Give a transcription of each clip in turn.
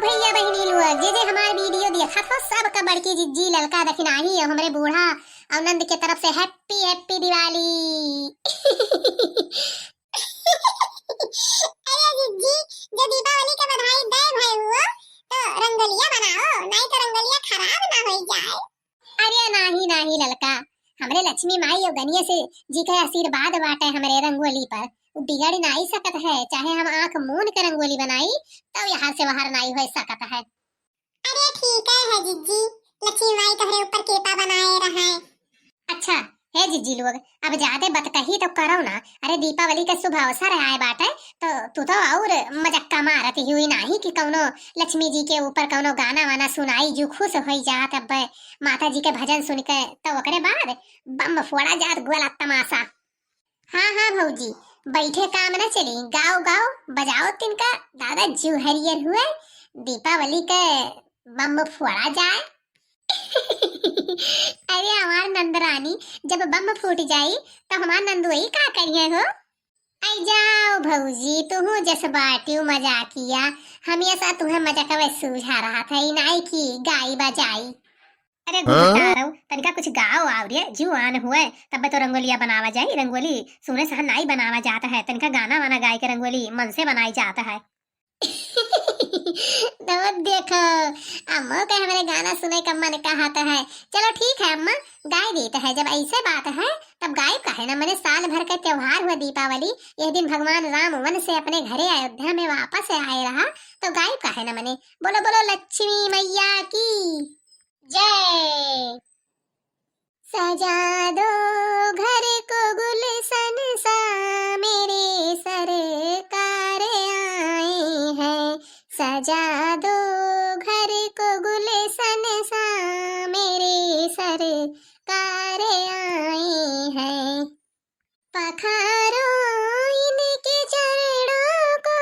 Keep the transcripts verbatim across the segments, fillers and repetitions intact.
भैया बहिनी लोग, जे जे हमार video देखत हो, सबका बड़की जिज्जी, ललका दखिनाही और हमरे बूढ़ा और नंद के तरफ से happy happy दिवाली। अरे जिज्जी, जो दीपावली के बधाई दे भए हुआ, तो रंगोलिया बनाओ, नहीं तो रंगोलिया खराब ना हो जाए। अरे नाही, नाही ललका, हमरे लक्ष्मी माई और गणेश जी के आशीर्वाद बाटे हमरे रंगोली पर, उ बिगड़ नाही सकत है, चाहे हम आँख मून के रंगोली बनाई, तब यहाँ से बाहर नाही हो सकत है। अरे ठीक है, है जिज्जी, लक्ष्मी माई तोहरे ऊपर कृपा बनाए रहे। अच्छा, हे जिज्जी लोग, अब जादे बतकही तो करो ना। अरे दीपावली के शुभ अवसर आए बाटे, तो तू तो और मजक्का मारत ही हुई नाही कि कौनो लक्ष्मी जी के ऊपर कौनो गाना वाना सुनाई, जो खुश होई जात अब माता जी के भजन सुन के, तो ओकरे बाद बम फोड़ा जात गोला तमाशा। हाँ हाँ भौजी, बैठे काम ना चली, गाओ गाओ, बजाओ तिनका दादा जू हरियर हुए, दीपावली के बम फोड़ा जाए। अरे हमार नंदरानी, जब बम फूट जाई तो हमार नंदोई का करिए हो? आई जाओ भौजी, तुहू जस बाटियो मजाकिया, हमेशा तुहे मजाकवे सूझा रहा था, ई नाई की गाई बजाई। अरे हाँ? घुघुटारव, तनिका कुछ गाओ आव रे, जुआन हुए, तब तो रंगोलिया बनावा जाई। रंगोली सुने सहन नाई बनावा जात है, तनिका गाना वाना गाय के रंगोली मन से बनाई जात है। तो देखो, अम्मो के हमरे गाना सुने का मन कहत है। चलो ठीक है अम्मा, गाय देत है, जब ऐसे बात है तब गायब काहे ना मने। साल भर के त्योहार हुआ दीपावली, यह दिन भगवान राम वन से अपने घरे अयोध्या में वापस आए रहा, तो गायब काहे ना मने। बोलो बोलो लक्ष्मी मैया की जय। सजा दो घर को गुलशन सा, मेरे सरकार आए हैं। सजा दो घर को गुलशन सा, मेरे सरकार आए हैं। पखारो इनके चरणों को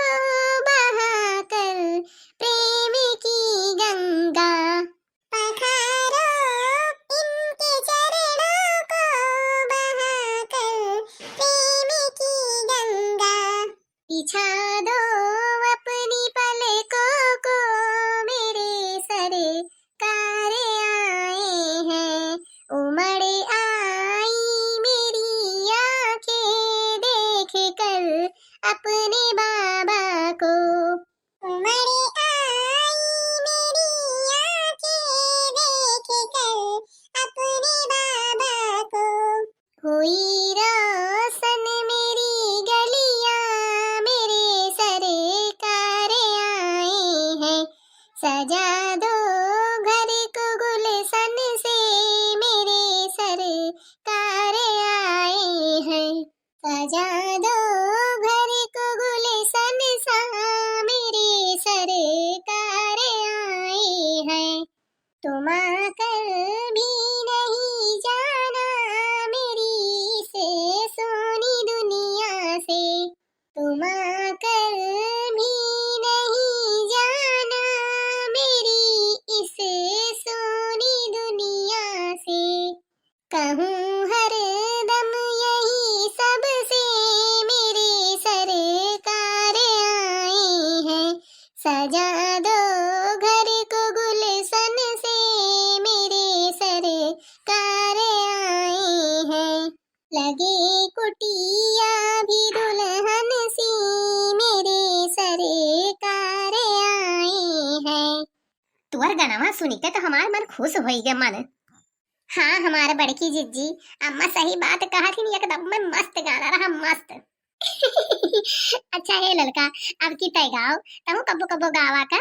बहाकर प्रेम की गंगा। पखारो इनके चरणों को बहाकर प्रेम की गंगा। बिछा दो अपनी पलकों को, मेरे सरकार आए हैं। उमड़ आई मेरी आंखें देखकर अपने बाबा को। उमड़ आई मेरी आंखें देखकर अपने बाबा को। हुई रोशन मेरी गलियां, मेरे सरकार आए हैं। सजा दो घर को गुलशन से, मेरे सरकार आए हैं। सजा दो घर को गुलशन सा, मेरे सरकार आए हैं। तुम आकर भी नहीं जाना मेरी इस सोनी दुनिया से। तुम आकर भी नहीं जाना मेरी इस सोनी दुनिया से। कहूँ हर दम यही सबसे, मेरे सरकार आए हैं। सजा दो घर को गुलशन से, मेरे सरकार आए हैं। लगे कुटिया भी दुल्हन सी, मेरे सरकार आए हैं। तुअर गनवा सुनिके तो हमार मन खुश होई गे मन। हाँ, हमार बड़की जिज्जी, अम्मा सही बात कहत हिन, एकदम में मस्त गाना रहा, मस्त। अच्छा हे ललका, अब की तय गाओ, तहूँ कब्बो कब्बो गावा का।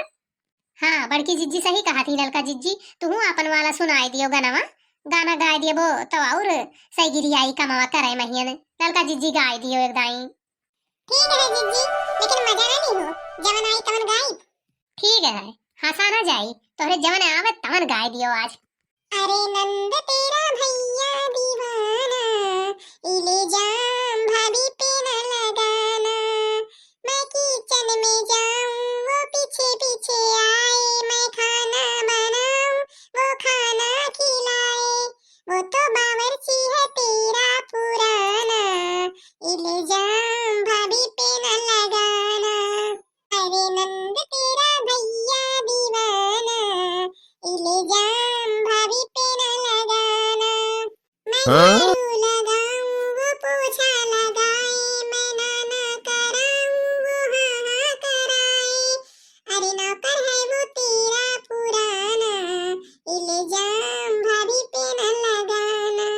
हाँ, बड़की जिज्जी सही कहत ही ललका जिज्जी, तुहूँ आपन वाला सुनाई दियो गनवा, गाना गाय दियो तो और सही गिरी आई कमावा करे महियन। ललका जिज्जी गाय दियो एक दाई। ठीक है जिज्जी, लेकिन मजा ना ली हो, जवन आई तवन गाइब। ठीक है, हंसा ना जाई, तोहरे जवन आवे तवन गाय दियो आज। अरे नंद तेरा भैया दीवाना, इल्जाम भाभी पे न लगाना। मैं किचन में जाऊं, वो पीछे पीछे आए, मैं खाना बनाऊं, वो खाना खिलाए। वो तो बावर्ची है तेरा पुराना, इल्जाम भाभी पे न लगाना। अरे नंद तेरा भैया झाड़ू लगाऊं वो पोछा लगाए, मैं ना ना कराऊं वो हाँ हाँ कराए। अरे नौकर है वो तेरा पुराना, इल्जाम भाभी पे न लगाना।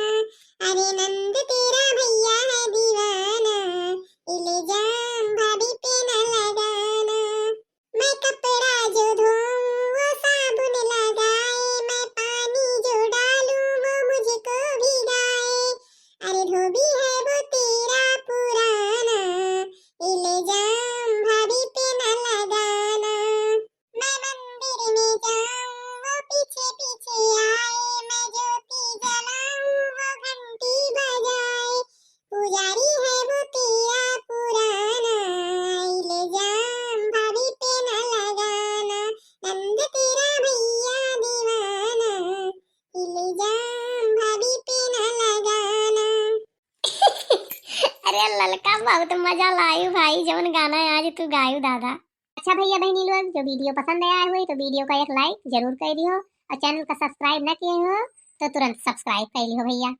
अरे नंद तेरा भैया है दीवाना, इल्जाम भाभी पे न लगाना। मैं कपड़ा जो धोऊं वो साबुन लगाए, मैं पानी जो डालूं वो मुझको भिगाए। अरे धोबी है वो तेरा पुराना, इल्जाम भाभी पे न लगाना। मैं मंदिर में जाऊं वो पीछे पीछे आए, मैं ज्योति जलाऊं वो घंटी बजाए। पुजारी है वो तेरा पुराना, इल्जाम भाभी पे न लगाना। नंद तेरा भैया दीवाना, इल्जाम भाभी पे न लगाना। अरे ललका, बहुत मजा लायू भाई, जवन गाना आज तू गायू दादा। अच्छा भैया बहनी लोग, जो वीडियो पसंद आया हुई तो वीडियो का एक लाइक जरूर कर दियो, और चैनल का सब्सक्राइब न किए हो तो तुरंत सब्सक्राइब कर लियो भैया।